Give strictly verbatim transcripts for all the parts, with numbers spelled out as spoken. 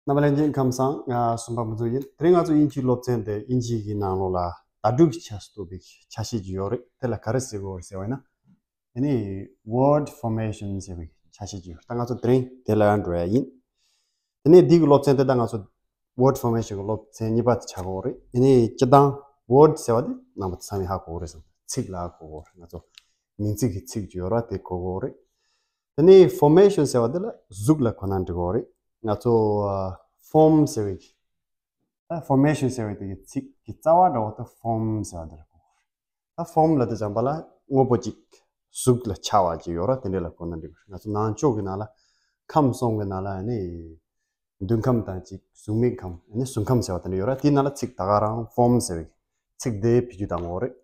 རྣམ་པ་ལྷན་རྒྱས་ཁམས་བཟང་། ང་སུམ་པ་མུ་ཛུ་ཡིན། དེ་རིང་ང་ཚོ་དབྱིན་ཇིའི་སློབ་ཚན་དེ་དབྱིན་ཇི་གི་ནང་ལོགས་ལ་བརྡ་སྤྲོད་ཀྱི་ཆ་ནས་གཏོགས་པའི་ཆ་ཤས་ཅིག་ཡོད་རེད། དེ་ལ་ག་རེ་ཟེར་དགོས་རེད་ཟེར་བ་ཡིན་ན། ཨ་ནི་word formation ཟེར་བའི་ཆ་ཤས་ཅིག་ཡོད། ད་ང་ཚོ་དེ་རིང་དེ་ལ་འགྲོ་ཡ་ཡིན། དེ་ནས་འདི་གི་སློབ་ཚན་དེ་ད་ང་ཚོ་word formation གི་སློབ་ཚན་གཉིས་པ་དེ་ཆགས་ཀྱི་ཡོད་རེད། ཨ་ནི་སྤྱིར་བཏང་word ཟེར་བ་དེ་རྣམ་པ་ཚང་མས་ཧ་གོ་གི་རེད་བསམ། ཚིག་ལ་ཧ་གོ་གི་ཡོད་རེད། ང་ཚོ་མིང་ཚིག་གི་ཚིག་ཅིག་ཡོད་རེད་བ། དེ་གོ་གི་ཡོད་རེད། དེ་ནས་formation ཟེར་བ་དེ་ལ་གཟུགས་ལ་གོ་ན་འགྲིག་གི་ཡོད་རེད། ང་ཚོ་ཨ་form ཟེར་བའི་ད་formation ཟེར་བའི་དེ་གི་ཚིག་གི་རྩ་བ་འདྲ་བོ་ད་form ཟེར་བ་དེ་ལ་གོ་གི་ཡོད་རེད། ད་form ལབ་དུས་ཙམ་པ་ལ་དངོས་པོ་གཅིག་གཟུགས་ལ་འཆར་བ་ཅིག་ཡོད་རེད། དེ་འདྲ་ལ་གོ་ན་འགྲིག་གི་རེད། ང་ཚོ་ནང་ཆོས་ཀྱི་ནང་ལ་ཁམས་གསུམ་གྱི་ནང་ལ་ཨ་ནི་མདུན་ཁམས་དང་གཅིག་གཟུགས་མེད་ཁམས། ཨ་ནི་གཟུགས་ཁམས་ཟེར་བ་དེ་འདྲ་ཡོད་རེད། དེའི་ནང་ལ་ཚིག་ད་ག་རང་form ཟེར་བའི་ཚིག་དེ་བེད་སྤྱོད་བཏང་གི་ཡོད་རེད།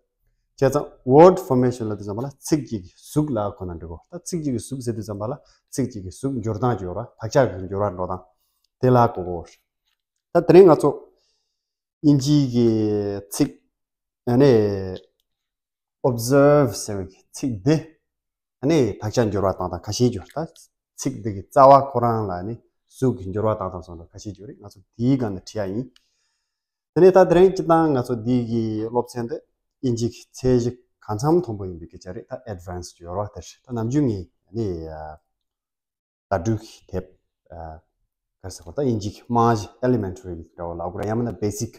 བྱས་ཙང་word formation ལབ་དུས་ཙམ་པ་ལ་ཚིག་གཅིག་གི་གཟུགས་ལ་གོ་ན་འགྲིག་གི་ཡོད་རེད། ད་ཚིག་གཅིག་གི་གཟུགས་ཟེར་དུས་ཙམ་པ་ལ་ཚིག་གཅིག་གི་གཟུགས་འགྱུར་སྟངས་ཅིག་ཡོད་རེད། དག་ཆ་གི་འགྱུར་བ་འགྲོ་སྟངས་དེ་ལ་གོ་གི་ཡོད་རེད། ད་དེ་རིང་ང་ཚོ་དབྱིན་ཇིའི་གི་ཚིག་ཨ་ནི་observe ཟེར་བའི་ཚིག་འདི་ཨ་ནི་དག་ཆ་འགྱུར་བ་བཏང་སྟངས་ཁ་ཤས་ཅིག་ཡོད་རེད། ད་ཚིག་འདི་གི་རྩ་བ་ཁོ་རང་ལ་ཨ་ནི་གཟུགས་ཀྱི་འགྱུར་བ་བཏང་སྟངས་སོགས་ལ་ཁ་ཤས་ཅིག་ཡོད་རེད། ང་ཚོ་དེའི་སྒང་ནས་ཁྲིད་ཡ་ཡིན། དེ་ནས་ད་དེ་རིང་སྤྱིར་བཏང་ང་ཚོ་འདི་གི་སློབ་ཚན་འདི་དབྱིན་ཇི་གི་ཚད་གཞི་གང་འཚམ་མཐོན་པོ་ཡིན་པའི་སྐད་ཆ་རེད། ད་advanced ཡོད་རེད་བ། དེ་རེད། ད་ནམ་རྒྱུན་ངས་ནི་ཨ་བརྡ་སྤྲོད་ཀྱི་དེབ་ཨ་ག་རེ་ཟེར་དགོས། ད་དབྱིན་ཇི་གི་རྨང་གཞི་elementary འདྲ་བོ་ལབ་དགོས་རེད། ཡང་མིན་ན་basic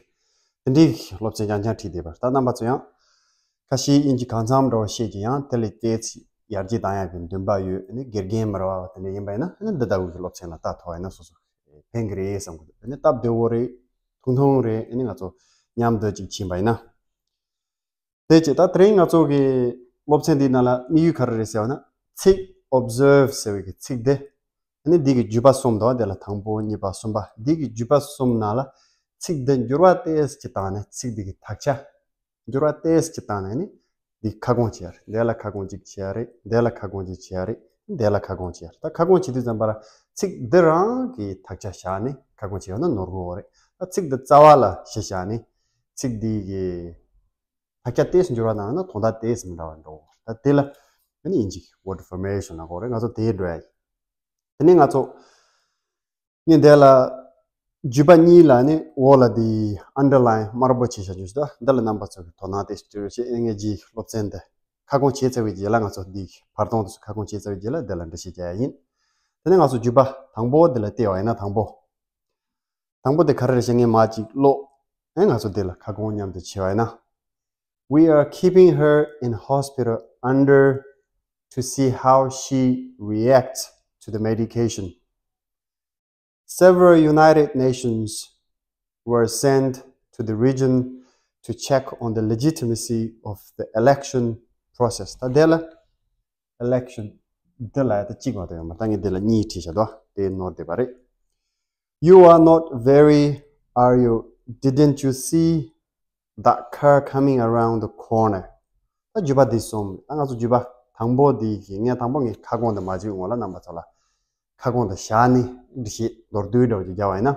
དེ་འདྲའི་སློབ་ཚན་རྐྱང་རྐྱང་ཁྲིད་བསྡད་པ་རེད། ད་རྣམ་པ་ཚོ་ཡང་ཁ་ཤས་དབྱིན་ཇི་གང་འཚམ་འདྲ་བོ་ཤེས་ཀྱི་ཡང་དེ་ལས་ཏོག་ཙམ་ཡར་རྒྱས་བཏང་ཡག་གི་འདུན་པ་ཡོད། ཨ་ནི་དགེ་རྒན་མི་རེད་བ། དེ་འདྲ་ཡིན་པ་ཡིན་ན་ཨ་ནི་འདི་ལྟ་བུ་གི་སློབ་ཚན་ལ་ལྟ་ཐུབ་པ་ཡིན་ན་སོ་སོ་ཕན་གི་རེད་བསམ་གི་འདུག་ཨ་ནི་སྟབས་བདེ་བོ་རེད། ཐུང་ཐུང་རེད། ཨ་ནི་ང་ཚོ་མཉམ་དུ་ཅིག་ཕྱིན་པ་ཡིན་ན། དེ་བྱས་ད་དེ་རིང་ང་ཚོ་གི་སློབ་ཚན་འདིའི་ནང་ལ་དམིགས་ཡུལ་ག་རེ་རེད་ཟེར་བ་ན། ཚིག་observe ཟེར་བའི་གི་ཚིག་དེ། ཨ་ནི་འདི་གི་བརྒྱུད་པ་གསུམ་འདུག་དེ་ལ་དང་པོ་གཉིས་པ་གསུམ་པ། འདི་གི་བརྒྱུད་པ་གསུམ་ནང་ལ་ཚིག་འདི་འགྱུར་བ་ཏོག་ཙམ་ཅིག་བཏང་ནས་ཚིག་འདི་གི་དག་ཆ། འགྱུར་བ་ཏོག་ཙམ་ཅིག་བཏང་ནས་ནི་འདི་ཁ་སྐོང་བྱེད་ཡ་རེད། འདི་ལ་ཁ་སྐོང་གཅིག་བྱེད་ཡ་རེད། འདི་ལ་ཁ་སྐོང་གཅིག་བྱེད་ཡ་རེད། འདི་ལ་ཁ་སྐོང་བྱེད་ཡ་རེད། ད་ཁ་སྐོང་བྱེད་དུས་ཙམ་པ་ལ་ཚིག་འདི་རང་གི་དག་ཆ་བཞག་ནས་ཁ་སྐོང་བྱེད་ཡ་ན་ནོར་གི་ཡོད་རེད། ད་ཚིག་འདི་རྩ་བ་ལ་གཞི་བཞག་ནས་ཚིག་འདི་གི་དག་ཆ་ཏོག་ཙམ་འགྱུར་བ་བཏང་ན་དོན་དག་ཏོག་ཙམ་འདྲ་བ་འགྲོ་གི་ཡོད་རེད། ད་དེ་ལ་ཨ་ནི་དབྱིན་ཇི་གི་word formation ལབ་ཀྱི་ཡོད་རེད། ང་ཚོ་དེ་འགྲོ་ཡ་ཡིན། དེ་ནས་ང་ཚོ་ངས་འདི་ལ་བརྒྱུད་པ་གཉིས་ལ་ནི་འོག་ལ་འདི་underline དམར་པོ་བྱས་བཞག་རྒྱུ་ཞིག་འདུག་འདི་ལ་རྣམ་པ་ཚོ་གི་དོ་སྣང་ཏོག་ཙམ་སྤྲད་རོགས་བྱེད། ཨེ་ངས་ཀྱི་སློབ་ཚན་འདི་ཁ་སྐོང་བྱས་ཚར་བའི་རྗེས་ལ་ང་ཚོ་འདི་བར་སྟོང་དུ་ཁ་སྐོང་བྱས་ཚར་བའི་རྗེས་ལ་འདི་ལ་འགྲེལ་བཤད་རྒྱག་ཡ་ཡིན། དེ་ནས་ང་ཚོ་བརྒྱུད་པ་དང་པོ་འདི་ལ་བལྟས་པ་ཡིན་ན། དང་པོ། དང་པོ་དེ་ག་རེ་རེད་ཤག་ངས་མར་ཅིག་ཀློག་ཨེ་ང་ཚོ་འདི་ལ་ཁ་སྐོང་མཉམ་དུ་བྱས་པ་ཡིན་ན། We are keeping her in hospital under to see how she reacts to the medication. Several United Nations were sent to the region to check on the legitimacy of the election process. ད་དེ་ལ་election འདི་ལ་ད་གཅིག་མ་གཏོགས་ཡོད་མ་རེད། ད་ངས་འདི་ལ་གཉིས་བྲིས་བཞག་འདུག་དེ་ནོར་བསྡད་པ་རེད། You are not very, are you? Didn't you see that car coming around the corner? ད་བརྒྱུད་པ་འདི་གསུམ། ད་ང་ཚོ་བརྒྱུད་པ་དང་པོ་འདི་གི་ངས་དང་པོ་ངས་ཁ་སྐོང་འདི་མ་བརྒྱུད་སྔོན་ལ་རྣམ་པ་ཚོ་ལ་ཁ་སྐོང་འདི་བཞག་ནས་འདི་ཞེས་མདོར་བསྡུས་འདྲ་བོ་ཅིག་བརྒྱབ་པ་ཡིན་ན།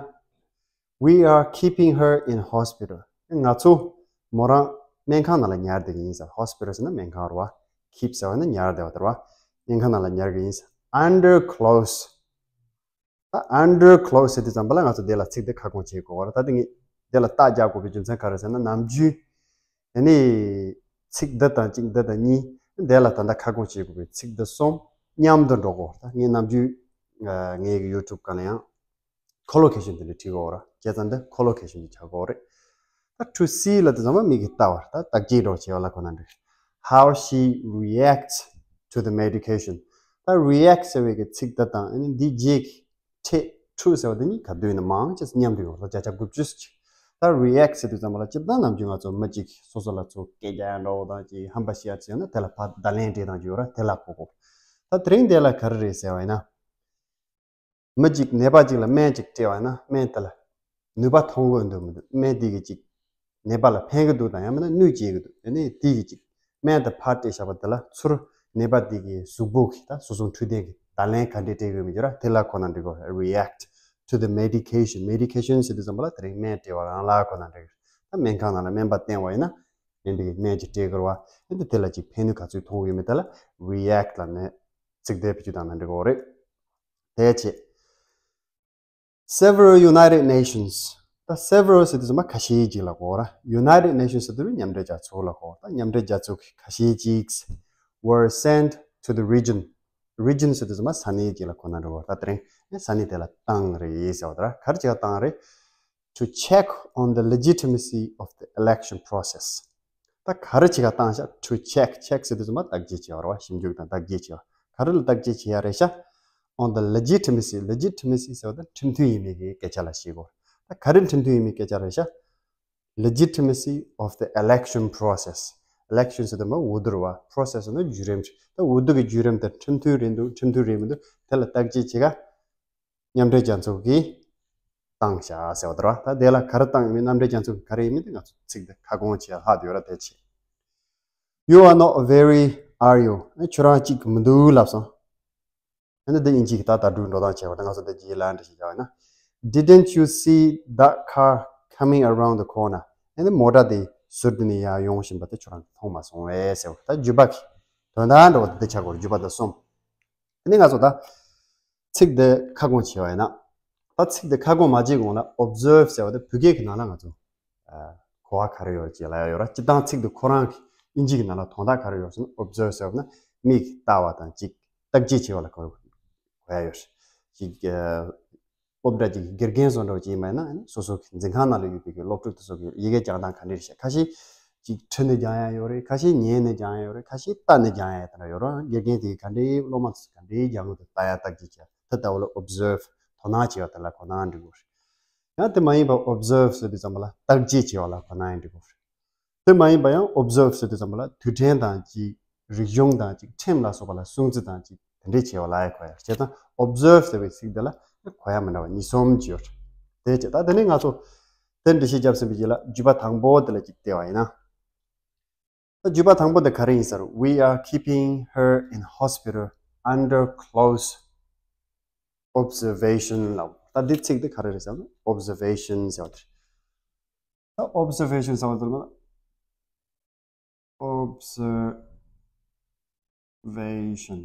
We are keeping her in hospital. ང་ཚོ་མོ་རང་སྨན་ཁང་ནང་ལ་ཉར་བསྡད་ཀྱི་ཡིན་ཟེར། Hospital ཟེར་ན་སྨན་ཁང་རེད་བ། Keep ཟེར་བ་ནི་ཉར་བསྡད་པ་དེ་རེད་བ། སྨན་ཁང་ནང་ལ་ཉར་གྱི་ཡིན་ཟེར། Under close. ད་under close ཟེར་དུས་ཙམ་པ་ལ་ང་ཚོ་དེ་ལ་ཚིག་དེ་ཁ་སྐོང་བྱེད་དགོས་པ་རེད། ད་དེ་ངས་དེ་ལ་རྟགས་རྒྱག་དགོས་པའི་རྒྱུ་མཚན་ག་རེ་ཟེར་ན། ནམ་རྒྱུན་ཨ་ནི་ཚིག་འདི་དང་གཅིག་འདི་དང་གཉིས། དེ་ལ་ད་ལྟ་ཁ་སྐོང་བྱེད་དགོས་པའི་ཚིག་འདི་གསུམ་མཉམ་དུ་འགྲོ་དགོས། ད་ངས་ནམ་རྒྱུན་ཨ་ངའི་གི་YouTube སྒང་ལ་ཡང་collocation དེ་འདྲ་བྲིས་དགོས་རེད། བྱས་ཙང་འདི་collocation དེ་ཆགས་དགོས་རེད། ད་to see ལབ་དུས་ཙམ་པ་མིག་གིས་ལྟ་བ། ད་བརྟག་དཔྱད་འདྲ་བོ་བྱེད་པ་ལ་གོ་ན་འགྲིག How she reacts to the medication. ད་react ཟེར་བའི་གི་ཚིག་འདི་དང་ཨ་ནི་འདིའི་རྗེས་ཀྱི་ཕྲད་to ཟེར་བ་འདི་གཉིས་ག་དུས་ཡིན་ན་མང་ཆེ་མཉམ་དུ་ཡོད་རེད། བརྒྱ་ཆ་དགུ་བཅུ་ཅིག་ད་react ཟེར་དུས་ཙམ་པ་ལ་སྤྱིར་བཏང་ནམ་རྒྱུན་ང་ཚོ་མི་གཅིག་སོ་སོ་ལ་ཚོ་སྐད་རྒྱག་ཡ་འདྲ་བོ་དང་ཅིག་ཧམ་པ་བཤད་ཡ་ཅིག་ཡོད་ན་དེ་ལ་ཕར་བརྡ་ལན་སྤྲད་སྟངས་ཅིག་ཡོད་རེད། དེ་ལ་གོ་དགོས། ད་དེ་རིང་འདི་ལ་ག་རེ་རེད་ཟེར་བ་ཡིན་ན། མི་གཅིག་ནད་པ་གཅིག་ལ་སྨན་གཅིག་སྤྲད་པ་ཡིན་ན་སྨན་དེ་ལ་ནུས་པ་ཐོན་གྱི་འདུག་མི་འདུག་སྨན་དེ་གིས་གཅིག་ནད་པ་ལ་ཕན་གྱི་འདུག་དང་ཡང་མིན་ན་གནོད་སྐྱེལ་གྱི་འདུག་ཨ་ནི་དེ་གིས་གཅིག་སྨན་དེ་ཕར་སྤྲད་བཞག་པ་དེ་ལ་ཚུར་ནད་པ་དེ་གི་གཟུགས་པོ་གི་ད་སོ་སོ་འཕྲོད་བསྟེན་གྱི་བརྡ་ལན་ག་འདྲས་སྤྲད་དགོས་མི་འདུག་ར། དེ་ལ་གོ་ན་འགྲིག་གོ react to the medication. Medication ཟེར་དུས་ཙམ་པ་ལ་དེ་རིང་སྨན་སྤྲད་པ་རང་ལ་གོ་ན་འགྲིག་ད་སྨན་ཁང་ནང་ལ་སྨན་པ་བསྟེན་པ་ཡིན་ན་སྨན་པས་སྨན་གཅིག་སྤྲད་དགོས་ར་བ། ཨ་ནི་དེ་ལ་གཅིག་ཕན་ནུས་ག་ཚོད་ཐོན་གྱི་ཡོད་མེད་དེ་ལ་react ལབ་ནས་ཚིག་དེ་བེད་སྤྱོད་བཏང་ན་འགྲིག་གོ་རེད། དེ་བྱས། Several United Nations. ད་several ཟེར་དུས་ཙམ་པ་ཁ་ཤས་ཅིག་ལ་གོ་ར། United Nations ཟེར་དུས་མཉམ་འབྲེལ་རྒྱལ་ཚོགས་ལ་གོ། ད་མཉམ་འབྲེལ་རྒྱལ་ཚོགས་ཀྱི་ཁ་ཤས་ཅིག were sent to the region. Region ཟེར་དུས་ཙམ་པ་ས་གནས་ཅིག་ལ་གོ་ན་འགྲོ་གོ། ད་དེ་རིང་ས་གནས་དེ་ལ་བཏང་རེད་ཟེར་བ་ད་ར། ག་རེ་བྱས་བཏང་རེད། To check on the legitimacy of the election process. ད་ག་རེ་བྱེད་ག་བཏང་ཤག to check. Check ཟེར་དུས་ཙམ་པ་བརྟག་དཔྱད་བྱེད་པ་རེད་བ། ཞིབ་འཇུག་དང་བརྟག་དཔྱད་བྱེད་པ། ག་རེ་ལ་བརྟག་དཔྱད་བྱེད་ཡ་རེད་ཤག on the legitimacy. Legitimacy ཟེར་བ་ད་ཁྲིམས་མཐུན་ཡིན་མིན་གྱི་སྐད་ཆ་ལ་བཤད་དགོས། ད་ག་རེ་ཁྲིམས་མཐུན་ཡིན་མིན་སྐད་ཆ་རེད་ཤག legitimacy of the election process. Election ཟེར་དུས་ཙམ་པ་འོས་བསྡུ་རེད་བ། Process ཟེར་ན་བརྒྱུད་རིམ་རེད། ད་འོས་བསྡུ་གི་བརྒྱུད་རིམ་དེ་ཁྲིམས་མཐུན་རེད་འདུག་ཁྲིམས་མཐུན་རེད་མི་འདུག་དེ་ལ་བརྟག་དཔྱད་བྱེད་ག་མཉམ་འབྲེལ་རྒྱལ་ཚོགས་ཀྱིས་བཏང་བཞག་ཟེར་བ་དེ་རེད་བ། ད་དེ་ལ་ག་རེ་བཏང་ཡོད་མེད། མཉམ་འབྲེལ་རྒྱལ་ཚོགས་ཀྱིས་ག་རེ་ཡོད་མེད་དེ་ང་ཚོ་ཚིག་དེ་ཁ་སྐོང་བྱས་ལྷག་བསྡད་ཡོད་ར། དེ་བྱས། You are not very, are you? ཨ། ཁྱོད་རང་གཅིག་མི་འདུག་ལབ་སོང་། ཨ་ནི་འདི་དབྱིན་ཇི་གི་ད་ད་སྒྲུག་འགྲོ་སྟངས་བྱས་པ་ད་ང་ཚོ་འདི་རྗེས་ལ་འདྲ་ཞིག་བྱ་བ་ན། Didn't you see that car coming around the corner? ཨ་ནི་མོ་ཊ་དེ་ཟུར་དེ་ནས་ཡར་ཡོང་བཞིན་པ་དེ་ཁྱོད་རང་གིས་མཐོང་མ་སོང་བས་ཟེར་བ། ད་བརྒྱུད་པ་གི་དོན་དག་འདྲ་བ་དེ་འདི་ཆགས་དགོས་རེད། བརྒྱུད་པ་དེ་གསུམ། ཨ་ནི་ང་ཚོ་ད་ཚིག་འདི་ཁ་སྐོང་བྱས་པ་ཡིན་ན། ད་ཚིག་འདི་ཁ་སྐོང་མ་བྱེད་གོང་ལ་observe ཟེར་བ་དེ་བོད་སྐད་ཀྱི་ནང་ལ་ང་ཚོ་ཨ་གོ་བ་ག་རེ་ཡོད་ཅེས་ལབ་ཡ་ཡོད་ར། སྤྱིར་བཏང་ཚིག་འདི་ཁོ་རང་གི་དབྱིན་ཇི་གི་ནང་ལ་དོན་དག་ག་རེ་ཡོད་ཟེར་ན། observe ཟེར་བ་ན་མིག་གིས་ལྟ་བ་དང་ཅིག་བརྟག་དཔྱད་བྱེད་པ་ལ་གོ་གོ་ཡ་ཡོད་རེད། ཅིག་ཨ་སློབ་གྲྭ་ཅིག་གི་དགེ་རྒན་བཟོ་འདྲ་བོ་ཅིག་ཡིན་པ་ཡིན་ན། སོ་སོ་གི་འཛིན་ཁང་ནང་ལ་ཡོད་པའི་གི་སློབ་ཕྲུག་དེ་ཚོ་གི་ཡི་གེ་སྦྱང་སྟངས་ག་འདྲ་རེད་ཤག་ཁ་ཤས་ཅིག་ཁྲིད་ནས་སྦྱང་ཡ་ཡོད་རེད། ཁ་ཤས་ཉན་ནས་སྦྱང་ཡ་ཡོད་རེད། ཁ་ཤས་ལྟ་ནས་སྦྱང་ཡ་དེ་འདྲ་ཡོད་རེད། དགེ་རྒན་དེ་གིས་ག་འདྲའི་སློབ་མ་དེ་ཚོ་ག་འདྲའི་སྦྱང་གི་འདུག་ལྟ་ཡ་བརྟག་དཔྱད་བྱས། དེ་ལྟ་བུ་ལ་observe དོ་སྣང་བྱེད་པ་དེ་ལ་གོ་ན་འགྲིག་གི་རེད། ཡང་དེ་མ་ཡིན་པ་observe ཟེར་དུས་ཙམ་པ་ལ་བརྟག་དཔྱད་བྱེད་པ་ལ་གོ་ན་ཡང་འགྲིག་གི་རེད། དེ་མ་ཡིན་པ་ཡང་observe ཟེར་དུས་ཙམ་པ་ལ་དུས་དྲན་དང་ཅིག་རིག་གཞུང་དང་ཅིག་ཁྲིམས་ལ་སོགས་པ་ལ་སྲུང་བརྩི་དང་ཅིག་དེ་འདྲས་བྱེད་པ་ལ་ཡང་གོ་ཡ། བྱས་ཙང་observe ཟེར་བའི་ཚིག་འདི་ལ་གོ་ཡ་མི་འདྲ་བ་གཉིས་གསུམ་ཅིག་ཡོད་རེད། དེ་བྱས་ད་དེ་ནས་ང་ཚོ་དེ་འགྲེལ་བཤད་བརྒྱབ་ཟིན་པའི་རྗེས་ལ་བརྒྱུད་པ་དང་པོ་དེ་ལ་ཅིག་བལྟས་པ་ཡིན་ན། ད་བརྒྱུད་པ་དང་པོ་དེ་ག་རེ་ཡིན་ཟེར། We are keeping her in hospital under close observation ལབ། ད་འདི་ཚིག་འདི་ག་རེ་རེད་ཟེར་ན་observation ཟེར་བ་དེ་རེད། ད་observation ཟེར་བ་དེ་ལ་observation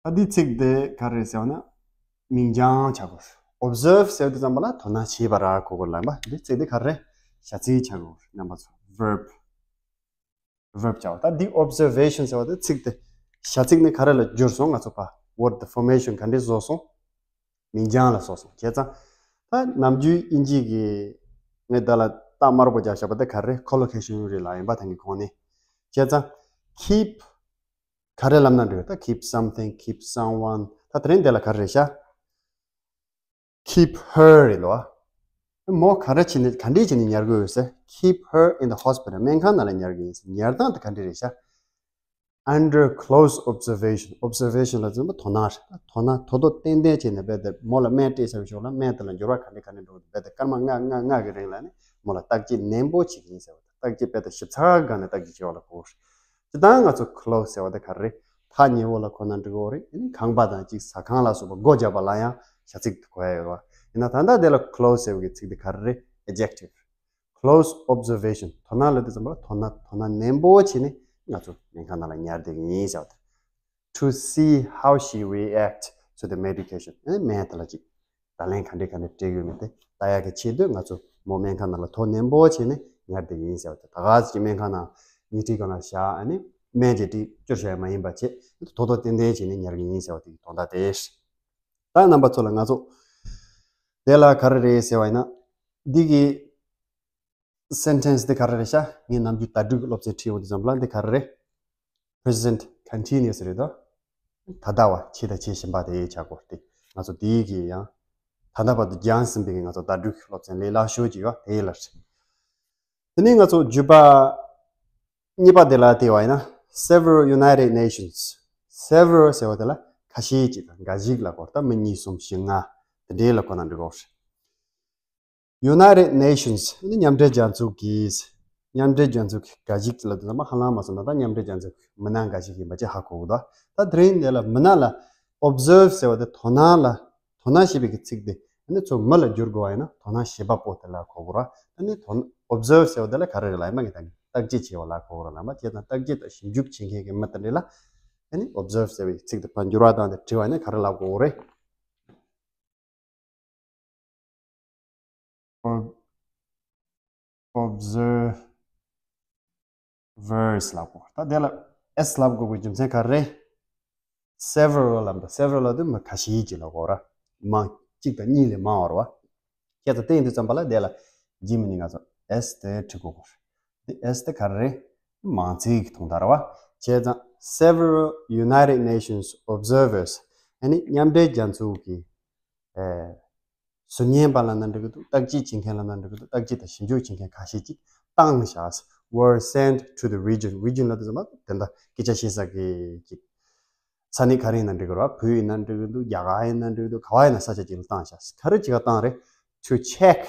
ད་འདི་ཚིག་འདི་ག་རེ་རེད་ཟེར་བ་ན་མིང་རྐྱང་ཆགས་དགོས། observe ཟེར་དུས་ཙམ་པ་ལ་དོ་སྣང་བྱེད་པ་ར་གོ་དགོས་ལབ་པ། འདི་ཚིག་འདི་ག་རེ་རེད། བྱ་ཚིག་ཆགས་དགོས། རྣམ་པ་ཚོ་verb verb བྱ་བ། ད་འདི་observation ཟེར་བ་དེ་ཚིག་དེ་བྱ་ཚིག་ནི་ག་རེ་ལ་བསྒྱུར་སོང་། ང་ཚོ་ཕ་word formation ག་འདྲས་བཟོ་སོང་། མིང་རྐྱང་ལ་བཟོ་སོང་། བྱས་ཙང་ད་ནམ་རྒྱུན་དབྱིན་ཇི་གི་ངས་ད་ལ་རྟགས་དམར་པོ་རྒྱག་བཞག་པ་དེ་ག་རེ་རེད། collocation རེད་ལབ་ཡིན་པ་ད་གིན་གོང་ནས། བྱས་ཙང་keep ག་རེ་ལབ་ན་འགྲིག་ད་keep something, keep someone ད་དེ་རིང་འདི་ལ་ག་རེ་རེད་ཤག keep her རེད་ལོ། མོ་ག་རེ་བྱས་ནས་ག་འདྲས་བྱས་ནས་ཉར་གི་ཡོད་ཟེར། keep her in the hospital སྨན་ཁང་ནང་ལ་ཉར་གི་ཡིན་ཟེར། ཉར་སྟངས་དེ་ག་འདྲས་རེད་ཤག under close observation observation ལབ་དུས་ཙམ་པ་དོ་སྣང་རེད། དོ་སྣང་དོ་དོ་ཏན་ཏན་བྱས་ནས་རྦད་དེ་མོ་ལ་སྨན་སྤྲད་ཚར་བའི་ཞོར་ལ་སྨན་དེ་ལ་འགྱུར་བ་ག་འདྲས་ག་འདྲས་འགྲོ་གི་འདུག་རྦད་དེ་སྐར་མ་ལྔ་ལྔ་ལྔ་གི་རིང་ལ་ནི་མོ་ལ་བརྟག་དཔྱད་ནན་པོ་བྱེད་ཀྱི་ཡིན་ཟེར་བ་དང་། བརྟག་དཔྱད་རྦད་དེ་ཞིབ་ཚགས་སྒང་ནས་བརྟག་དཔྱད་བྱེད་པ་ལ་གོ་དགོས་རེད། སྤྱིར་བཏང་ང་ཚོ་close ཟེར་བ་དེ་ག་རེ་རེད། ཐག་ཉེ་བོ་ལ་གོ་ན་འགྲིག་གི་རེད། ཨ་ནི་ཁང་པ་དང་ཅིག་ཟ་ཁང་ལ་སོགས་པ་སྒོ་བརྒྱབ་པ་ལ་ཡང་བྱ་ཚིག་དེ་གོ་ཡ་ཡོད་རེད་བ། ཡིན་ན་ད་ལྟ་དེ་ལ་close ཟེར་བའི་ཚིག་དེ་ག་རེ་རེད། adjective close observation དོ་སྣང་ལབ་དུས་ཙམ་པ་ལ་དོ་སྣང་དོ་སྣང་ནན་པོ་བྱས་ནས་ང་ཚོ་སྨན་ཁང་ནང་ལ་ཉར་བསྡད་ཀྱི་ཡིན་ཟེར་བ་དེ། To see how she react to the medication ཨ་ནི་སྨན་དེ་ལ་ཅིག་བརྡ་ལན་ག་འདྲས་ག་འདྲས་སྤྲད་ཡོད་མེད་དེ་ལྟ་ཡག་གི་ཆེད་དུ་ང་ཚོ་མོ་སྨན་ཁང་ནང་ལ་དོ་ནན་པོ་བྱས་ནས་ཉར་བསྡད་ཀྱི་ཡིན་ཟེར་བ་དེ། ད་ག་ཟེ་ཅིག་སྨན་ཁང་ནང་ཉལ་ཁྲིའི་སྒང་ལ་བཞག་ཨ་ནི་སྨན་ཅིག་སྤྲད་བཅུག་བཞག་ཡ་མ་ཡིན་པ་བྱས་དོ་དོ་ཏན་ཏན་བྱས་ནས་ཉར་གྱི་ཡིན་ཟེར་བ་དེ་གི་དོན་དག་དེ་རེད། ད་རྣམ་པ་ཚོ་ལ་ང་ཚོ་དེ་ལ་ག་རེ་རེད་ཟེར་བ་ཡིན་ན། འདི་གི་sentence འདི་ག་རེ་རེད་ཤག་ངས་ནམ་རྒྱུན་ཟླ་སྒྲིལ་གྱི་སློབ་ཚན་ཁྲིད་ཡོང་དུས་ཙམ་པ་ལ་འདི་ག་རེ་རེད། Present continuous རེད་དོ། ད་ལྟ་བ་བྱས་དང་བྱེད་བཞིན་པ་དེ་ཆགས་དགོས་ཏེ། ང་ཚོ་འདི་གི་ཡང་ད་ལྟ་བར་དུ་སྦྱངས་ཟིན་པའི་ང་ཚོ་ཟླ་སྒྲིལ་གྱི་སློབ་ཚན་ལས་སླ་ཤོས་ཅིག་ཡོད་དེ་ལ་རེད། དེ་ནས་ང་ཚོ་བརྒྱུད་པ་གཉིས་པ་དེ་ལ་བལྟས་པ་ཡིན་ན། Several United Nations several ཟེར་བ་དེ་ལ་ཁ་ཤས་ཅིག་དང་འགའ་ཞིག་ལ་གོ་ད་མི་གཉིས་གསུམ་བཞི་ལྔ་དེ་འདྲའི་ལ་གོ་ན་འགྲིག་གོ། United Nations ནི་མཉམ་འབྲེལ་རྒྱལ་ཚོགས་ཀྱི། མཉམ་འབྲེལ་རྒྱལ་ཚོགས་ཀྱི་འགའ་ཞིག་ལ་དེ་ཚང་མ་ཧ་ལམ་མ་སོང་ན་ད་མཉམ་འབྲེལ་རྒྱལ་ཚོགས་ཀྱི་མི་སྣ་འགའ་ཞིག་ཡིན་པ་ཅིག་ཧ་གོ་གི་འདུག་ད་དེ་རིང་འདི་ལ་མི་སྣ་ལ་observe ཟེར་བ་དེ་དོ་སྣང་ལ་དོ་སྣང་བྱེད་པའི་གི་ཚིག་དེ་ནི་ཚུར་མི་ལ་བསྒྱུར་དགོས་པ་ཡིན་ན་དོ་སྣང་བྱེད་པ་པོ་དེ་ལ་གོ་དགོས་ར། ད་ནི་དོ་observe ཟེར་བ་དེ་ལ་ག་རེ་རེད་ལབ་ཡིན་པ་ངས་ད་ནི་བརྟག་དཔྱད་བྱེད་པ་ལ་གོ་དགོས་ར་ལབ་པ། བྱས་ཙང་བརྟག་དཔྱད་དང་ཞིབ་འཇུག་བྱེད་མཁན་གྱི་མི་དེ་འདྲ་ལ་ད་ནི་observe ཟེར་བའི་ཚིག་དེ་ཕར་བསྒྱུར་བ་བཏང་སྟེ་བྲིས་པ་ཡིན་ན་ག་རེ་ལབ་དགོས་རེད། observers ལབ་དགོས། ད་དེ་ལ་s ལབ་དགོས་པའི་རྒྱུ་མཚན་ག་རེ་རེད། Several ལབ་འདུག several ལབ་དུས་མི་ཁ་ཤས་ཅིག་ལབ་དགོས་ར། མང་གཅིག་དང་གཉིས་ལས་མང་བ་རེད་བ། བྱས་ཙང་དེ་ཡིན་དུས་ཙམ་པ་ལ་དེ་ལ་རྗེས་མ་ནི་ང་ཚོ་s དེ་འབྲི་དགོས་རེད། དེ་s དེ་ག་རེ་རེད། མང་ཚིག་གི་དོན་དག་རེད་བ། བྱས་ཙང་several United Nations observers ཨ་ནི་མཉམ་འབྲེལ་རྒྱལ་ཚོགས་ཀྱི་ཨེ། ཟུར་ཉན་པ་ལབ་ན་འགྲིག་གི་འདུག་བརྟག་དཔྱད་བྱེད་མཁན་ལབ་ན་འགྲིག་གི་འདུག་བརྟག་དཔྱད་དང་ཞིབ་འཇུག་བྱེད་མཁན་ཁ་ཤས་ཅིག་བཏང་བཞག were sent to the region. Region ལབ་དུས་ཙམ་པ་དེ་འདྲ་སྐད་ཆ་བཤད་ས་གི་ཅིག་ས་གནས་ག་རེ་ཡིན་ན་འགྲིག་གི་རེད་བ། བོད་ཡིན་ན་འགྲིག་གི་འདུག་རྒྱ་གར་ཡིན་ན་འགྲིག་གི་འདུག་ག་བ་ཡིན་ན་ས་ཆ་ཅིག་ལ་བཏང་བཞག་ག་རེ་བྱེད་ག་བཏང་རེད། To check,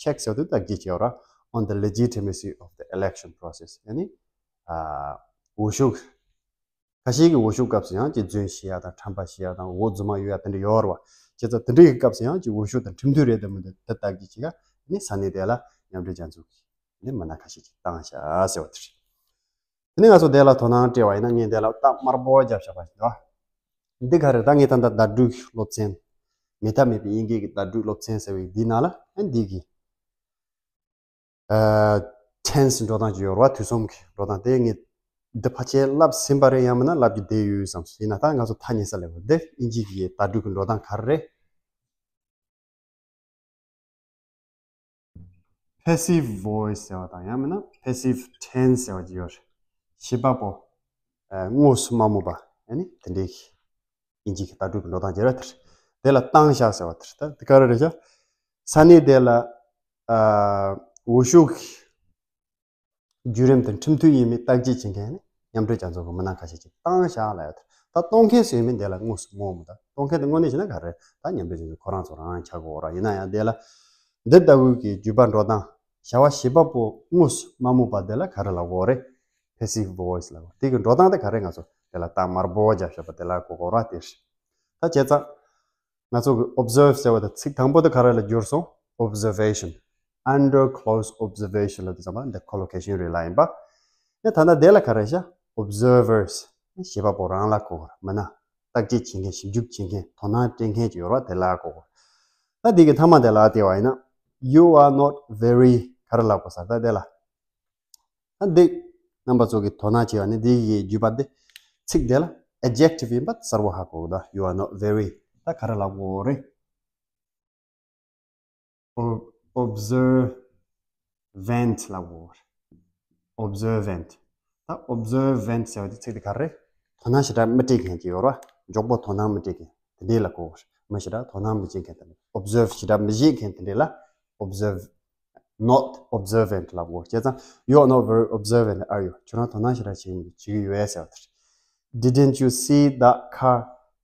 check ཟེར་དུས་བརྟག་དཔྱད་བྱེད་ར། On the legitimacy of the election process. ཨ་ནི་ཨ་འོས་ཤོག་ཁ་ཤས་ཀྱི་འོས་ཤོག་སྐབས་སུ་ཡང་ཅིག་རྫུན་བཤད་ཡ་དང་ཁྲམ་པ་བཤད་ཡ་དང་འོས་རྫུན་མ་ཡོད་ཡ་དེ་འདྲ་ཡོད་རེད་བ། བྱས་ཙང་དེ་འདྲ་ཡི་སྐབས་སུ་ཡང་ཅིག་འོས་ཤོག་དང་ཁྲིམས་མཐུན་རེད་དམ་མིན་དེ་བརྟག་དཔྱད་བྱེད་ཡ་ནི་ས་གནས་དེ་ལ་མཉམ་འབྲེལ་རྒྱལ་ཚོགས་ཀྱིས་ནི་མི་སྣ་ཁ་ཤས་ཅིག་བཏང་བཞག་ཟེར་བ་དེ་རེད། དེ་ནས་ང་ཚོ་དེ་ལ་དོ་སྣང་སྤྲད་པ་ཡིན་ན་ངས་དེ་ལ་རྟགས་དམར་པོ་བརྒྱབ་བཞག་པ་ཞིག་འདུག་འདི་ག་རེད། ད་ངས་ད་ལྟ་བརྡ་སྤྲོད་ཀྱི་སློབ་ཚན་མེད་ཐབས་མེད་པའི་དབྱིན་སྐད་ཀྱི་བརྡ་སྤྲོད་སློབ་ཚན་ཟེར་བའི་འདི་ནང་ལ་ཨ་འདི་གི་ཨ་ཊེན་སི་འགྲོ་སྟངས་ཅིག་ཡོད་རེད་བ། དུས་གསུམ་གྱི་འགྲོ་སྟངས་དེ་ངས་འདི་ཕལ་ཆེར་བསླབས་ཟིན་པ་རེད། ཡང་མིན་ན་བསླབ་རྒྱུ་བསྡད་ཡོད་བསམ་སོང་། ཡིན་ན་ད་ང་ཚོ་ཐག་ཉེ་ས་ལ་ཡོད་དེ་དབྱིན་ཇི་གི་བརྡ་སྤྲོད་ཀྱི་འགྲོ་སྟངས་ག་རེ་རེད། Passive voice ཟེར་བ་དང་ཡང་མིན་ན་passive tense ཟེར་བ་ཅིག་ཡོད་རེད། བྱེད་པ་པོ་ཨ་དངོས་སུ་མ་སྨོས་པ་ཨ་ནི་དེ་འདྲའི་དབྱིན་ཇི་གི་བརྡ་སྤྲོད་ཀྱི་འགྲོ་སྟངས་ཅིག་རེད་དེ། དེ་ལ་བཏང་བཞག་ཟེར་བ་དེ་རེད། ད་དེ་ག་རེ་རེད་ཤག་ས་གནས་དེ་ལ་ཨ་འོས་ཤོག་གི་བརྒྱུད་རིམ་དེ་ཁྲིམས་མཐུན་ཡིན་མིན་བརྟག་དཔྱད་བྱེད་མཁན་ནི་མཉམ་འབྲེལ་རྒྱལ་ཚོགས་ཀྱི་མི་སྣ་ཁ་ཤས་ཅིག་བཏང་བཞག་ལབ་ཡོད་དེ། ད་གཏོང་མཁན་སུ་ཡིན་མིན་དེ་ལ་དངོས་སུ་སྨོས་མི་ད། གཏོང་མཁན་དེ་དངོས་གནས་བྱས་ན་ག་རེ་ད་མཉམ་འབྲེལ་རྒྱལ་ཚོགས་ཁོ་རང་ཚོ་རང་ཆགས་དགོས་ར། ཡིན་ན་ཡང་དེ་ལ་འདི་ལྟ་བུའི་གི་བརྒྱུད་པ་འགྲོ་སྟངས་བྱ་བ་བྱེད་པ་པོ་དངོས་སུ་མ་སྨོས་པ་དེ་ལ་ག་རེ་ལབ་དགོས་རེད། Passive voice ལབ་དགོས། དེ་གི་འགྲོ་སྟངས་དེ་ག་རེ་ང་ཚོ་དེ་ལ་རྟགས་དམར་པོ་བརྒྱབ་བཞག་པ་དེ་ལ་གོ་དགོས་ར་དེ་རེད། ད་བྱས་ཙང་། ང་ཚོ་གི་observe ཟེར་བ་དང་ཚིག་དང་པོ་དེ་ག་རེ་ལ་བསྒྱུར་སོང་། Observation. Under close observation ལབ་དུས་ཙམ་པ་འདི་collocation རེད་ལབ་ཡིན་པ། ཡང་ད་ལྟ་དེ་ལ་ག་རེ་བྱ། Observers. བྱེད་པ་པོ་རང་ལ་གོ་དགོས། མིན་ན་བརྟག་དཔྱད་བྱེད་མཁན་ཞིབ་འཇུག་བྱེད་མཁན་དོ་སྣང་སྤྲད་མཁན་ཅིག་ཡོད་རེད་བ། དེ་ལ་གོ་དགོས། ད་འདི་གི་མཐའ་མ་དེ་ལ་བལྟས་པ་ཡིན་ན། You are not very ག་རེ་ལབ་དགོས་ས་ད་དེ་ལ། ད་འདི་རྣམ་པ་ཚོ་གི་དོ་སྣང་བྱེད་པ་ནི་འདི་ཡི་བརྒྱུད་པ་འདི་ཚིག་དེ་ལ་adjective ཡིན་པ་གསལ་པོ་ཧ་གོ་གི་འདུག You are not very. ད་ག་རེ་ལབ་དགོས་རེད། O- observant ལབ་དགོས་རེད། Observant. ད་observant ཟེར་བ་དེ་ཚིག་དེ་ག་རེ་རེད། དོ་སྣང་ཞེ་དྲག་མི་སྤྲད་མཁན་ཅིག་ཡོད་རེད་བ། མགྱོགས་པོ་དོ་སྣང་མི་སྤྲད་མཁན་དེ་འདྲས་ལ་གོ་དགོས་རེད། མི་ཞེ་དྲག་དོ་སྣང་མི་བྱེད་མཁན་དེ་འདྲས། Observe ཞེ་དྲག་མི་བྱེད་མཁན་དེ་འདྲས་ལ་observe not observant ལབ་དགོས། བྱས་ཙང་you are not very observant, are you? ཁྱོད་རང་དོ་སྣང་ཞེ་དྲག་བྱེད་ཀྱི་མི་འདུག་བྱེད་ཀྱི་ཡོད་ཟེར་བ་དེ་རེད། Didn't you see that car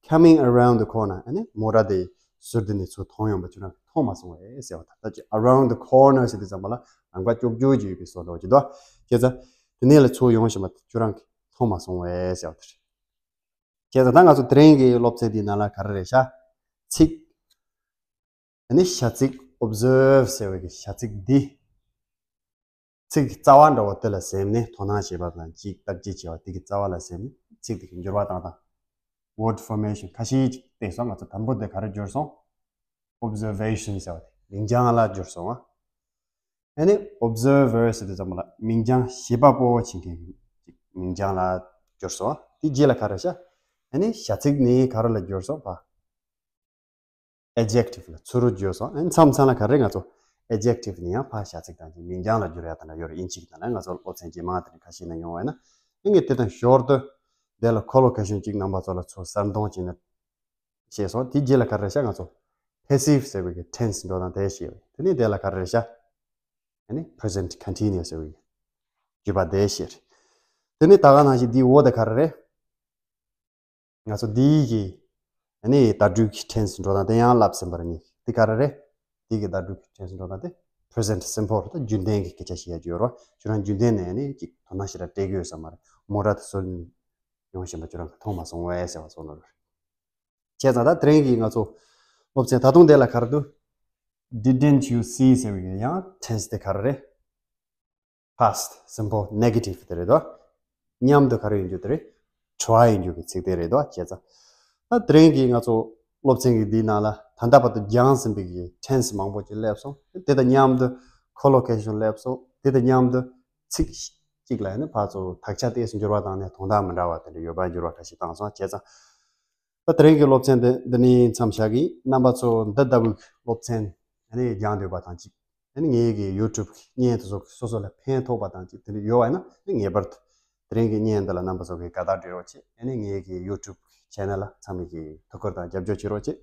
coming around the corner? ཨ་ནི་མོ་ཊ་དེ་ཟུར་དེ་ནས་ཚུར་མཐོང་ཡོང་པ་ཁྱོད་རང་གིས་མཐོང་མ་སོང་བས་ཟེར་བ་དང་། ད་ཅི་around the corner ཟེར་དུས་ཙམ་པ་ལ་ལམ་ཁ་ཀྱོག་ཀྱོག་ཅིག་ཡོད་པའི་བཟོ་འདྲ་བོ་ཅིག་འདུག་བྱས་ཙང་དེ་ནས་ལ་ཚུར་ཡོང་བཞིན་པ་ཁྱོད་རང་གིས་མཐོང་མ་སོང་བས་ཟེར་བ་དེ་རེད། བྱས་ཙང་ད་ང་ཚོ་དེ་རིང་གི་སློབ་ཚན་འདིའི་ནང་ལ་ག་རེ་རེད་ཤག་ཚིག་ཨ་ནི་བྱ་ཚིག observe ཟེར་བའི་གི་བྱ་ཚིག་འདི། ཚིག་གི་རྩ་བ་འདྲ་བོ་དེ་ལ་གཟིགས་ནས་དོ་སྣང་བྱེད་པ་དང་ཅིག་བརྟག་དཔྱད་བྱེད་པ་དེ་གི་རྩ་བ་ལ་གཟིགས་ནས་ཚིག་དེ་གི་འགྱུར་བ་བཏང་སྟངས། Word formation ཁ་ཤས་ཅིག་བལྟས་སོང་། ང་ཚོ་དང་པོ་དེ་ག་རེ་བསྒྱུར་སོང་། Observation ཟེར་བ་དེ་མིང་རྐྱང་ལ་བསྒྱུར་སོང་ཨ། ཨ་ནི་observer ཟེར་དུས་ཙམ་པ་ལ་མིང་རྐྱང་བྱེད་པ་པོ་བྱེད་མཁན་གྱི་མིང་རྐྱང་ལ་བསྒྱུར་སོང་ཨ། དེ་རྗེས་ལ་ག་རེ་བྱ། ཨ་ནི་བྱ་ཚིག་ནི་ག་རེ་ལ་བསྒྱུར་སོང་ཕ། Adjective ལ་ཚུར་བསྒྱུར་སོང་། ཨ་ནི་མཚམས་མཚམས་ལ་ག་རེ་ང་ཚོ་adjective ནི་ཡང་ཕ་བྱ་ཚིག་དང་ཅིག་མིང་རྐྱང་ལ་བསྒྱུར་ཡ་དང་འདྲ་ཡོད་རེད། དབྱིན་ཇི་གི་ནང་ལ་ང་ཚོ་སློབ་ཚན་རྗེས་མ་དེ་ནས་ཁ་ཤས་ནས་ཡོང་བ་ཡིན་ན། ཨ་ངས་དེ་དང་ཞོར་དུ་དེ་ལ་collocation ཅིག་རྣམ་པ་ཚོ་ལ་ཚུར་གསལ་སྟོན་བྱས་ནས་བཤད་སོང་། དེ་རྗེས་ལ་ག་རེ་བྱ། ང་ཚོ་passive ཟེར་བའི་གི་tense འགྲོ་སྟངས་དེ་བཤད་ཡོད། དེ་ནས་དེ་ལ་ག་རེ་བྱ། ཨ་ནི་present continuous ཟེར་བའི་གི་བརྗོད་པ་དེ་བཤད་རེད། དེ་ནས་ད་ག་ནང་བཞིན་འདིའི་འོག་དེ་ག་རེ་རེད། ང་ཚོ་འདིའི་གི་ཨ་ནི་བརྡ་སྤྲོད་ཀྱི་tense འགྲོ་སྟངས་དེ་ཡང་བསླབས་ཟིན་པ་རེད། ངས་འདི་ག་རེ་རེད། འདི་གི་བརྡ་སྤྲོད་ཀྱི་tense འགྲོ་སྟངས་དེ་present simple རེད། ད་རྒྱུན་ལྡན་གྱི་སྐད་ཆ་བཤད་ཡ་ཅིག་ཡོད་རེད། ཁྱོད་རང་རྒྱུན་ལྡན་ནས་ཨ་ནི་ཅིག་དོ་སྣང་ཞེ་དྲག་སྤྲད་ཀྱི་ཡོད་ས་མ་རེད། མོ་ཊ་དེ་ཟུར་ནས་ཡོང་བཞིན་པ་ཁྱོད་རང་གིས་མཐོང་མ་སོང་བས་ཟེར་བ་སོགས་ནོར་རེད། བྱས་ཙང་ད་དེ་རིང་གི་ང་ཚོ་སློབ་ཚན་ད་དུང་དེ་ལ་ག་རེ་འདུག Didn't you see ཟེར་བའི་གི་ཡང་tense དེ་ག་རེ་རེད། Past simple negative དེ་རེད་དོ། མཉམ་དུ་ག་རེ་ཡོང་རྒྱུ་དེ་རེད། try ཡོང་རྒྱུ་གི་ཚིག་དེ་རེད་དོ། བྱས་ཙང་ད་དེ་རིང་གི་ང་ཚོ་སློབ་ཚན་གི་འདིའི་ནང་ལ་ད་ལྟ་བར་དུ་སྦྱངས་ཟིན་པའི་གི་tense མང་པོ་ཅིག་སླེབས་སོང་། དེ་དང་མཉམ་དུ་collocation སླེབས་སོང་། དེ་དང་མཉམ་དུ་ཚིག་གཅིག་ལ་ནི་ཕར་ཚུར་དག་ཆ་ཏོག་ཙམ་འགྱུར་བ་བཏང་ནས་དོན་དག་མི་འདྲ་བ་དེ་འདྲ་ཡོད་པ་འགྱུར་བ་འདྲ་ཞིག་བཏང་སོང་བྱས་ཙང་། ད་དེ་རིང་གི་སློབ་ཚན་འདི་འདི་ནས་མཚམས་བཞག་གི། རྣམ་པ་ཚོ་འདི་ལྟ་བུའི་སློབ་ཚན་ཨ་ནི་སྦྱང་འདོད་པ་དང་གཅིག་ཨ་ནི་ངའི་གི་YouTube་གི་བརྙན་དེ་ཚོ་སོ་སོ་ལ་ཕན་ཐོགས་པ་དང་གཅིག་དེ་འདྲ་ཡོད་པ་ཡིན་ན་ངེས་པར་དུ་དེ་རིང་གི་བརྙན་འདི་ལ་རྣམ་པ་ཚོ་གིས་དགའ་རྟགས་སྤྲད་རོགས་བྱེད། ཨ་ནི་ངའི་གི་YouTube་གི་channel་ལ་ཚང་མས་གི་ཐུགས་ཁུར་དང་རྒྱབ་སྐྱོར་བྱེད་རོགས་བྱེད།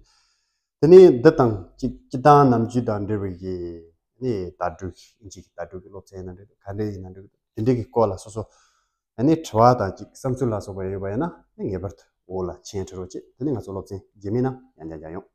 དེ་ནས་འདི་དང་གཅིག་སྤྱིར་བཏང་ནམ་རྒྱུན་དང་འབྲེལ་བའི་གི་ཨ་ནི་དྭགས་འབྲུག་ཨིན་ཇི་གི་དྭགས་འབྲུག་གི་སློབ་ཚན་ཡིན་ན་འགྲིག་ག་འདྲ་ཡིན་ན་འགྲིག་དེ་འདྲའི་གི་སྐོར་ལ་སོ་སོ་ཨ་ནི་དྲི་བ་དང་གཅིག་བསམ་ཚུལ་ལ་སོགས་པ་ཡོད་པ་ཡིན་ན་ངེས་པར་དུ་འོག་ལ་མཆན་བྲིས་རོགས་བྱེད། དེ་ནས་ང་ཚོ་སློབ་ཚན་རྗེས་མའི་ནང་ཡང་བསྐྱར་མཇལ་ཡོང་།